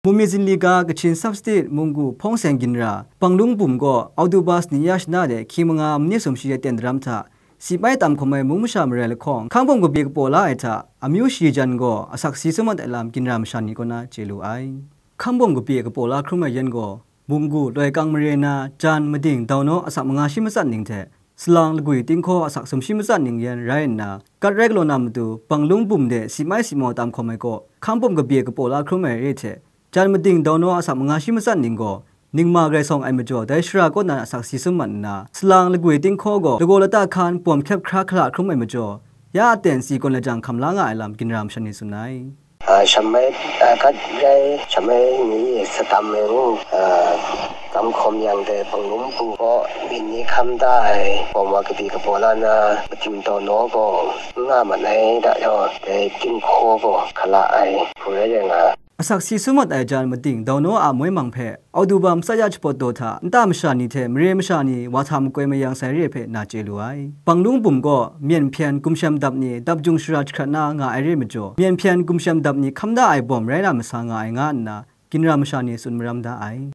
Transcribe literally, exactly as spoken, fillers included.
Bummi Zinli ga Kachin Sub-State Munggu Hpawng Seng Ginra, Panglung Bum gaw Oktoba sanit ya shana de hkying manga manit sumshi aten daram hta, si mai tam hkawm ai mung masha marai lahkawng, Hkambawm Kabye kapaw la ai hta, amyu shayi jan gaw asak si sum mat ai lam ginra masha ni kaw na chye lu ai. Hkambawm Kabye kapaw la hkrum ai yan gaw, Munggu loi kang mare na jan mading dau naw asak manga shi matsat ning hte, salang lagwi tinghkaw asak sumshi matsat ning yan rai nna, kat rai galaw na matu, Panglung Bum de si mai si mau tam hkawm ai kaw, Hkambawm Kabye kapaw la hkrum ai re hte, jan mading dau naw asak manga shi matsat ning gaw, ningma grai sawng ai majaw, dai shara kaw na asak si sum mat nna, salang lagwi tinghkaw gaw lagaw lata hkan pawm hkyep hkra hkala hkrum ai majaw, ya aten si gawn lajang hkam la nga ai lam ginra masha ni tsun ai. A, shamai, a, kat rai, shamai ni satam ai ngu, a, tam hkawm yang dai Panglung Bum gaw, byin ni hkam da ai, Hkambawm Kabye kapaw la na, mading dau naw gaw, n nga mat ai, da yaw, dai tinghkaw gaw, hkala ai, hku rai rai nga. Asak si sum mat ai jan mading dau naw a moi mang hpe, Oktoba matsat ya jahpawt daw hta, nta masha ni hte mare masha ni wa hta makoi mayang sai re hpe na chye lu ai. Panglung Bum gaw, myen hpyen gumshem dap ni dap jung shara jahkrat na nga ai re majaw, myen hpyen gumshem dap ni hkam da ai bawm rai na masa nga ai nga nna, ginra masha ni tsun maram da ai.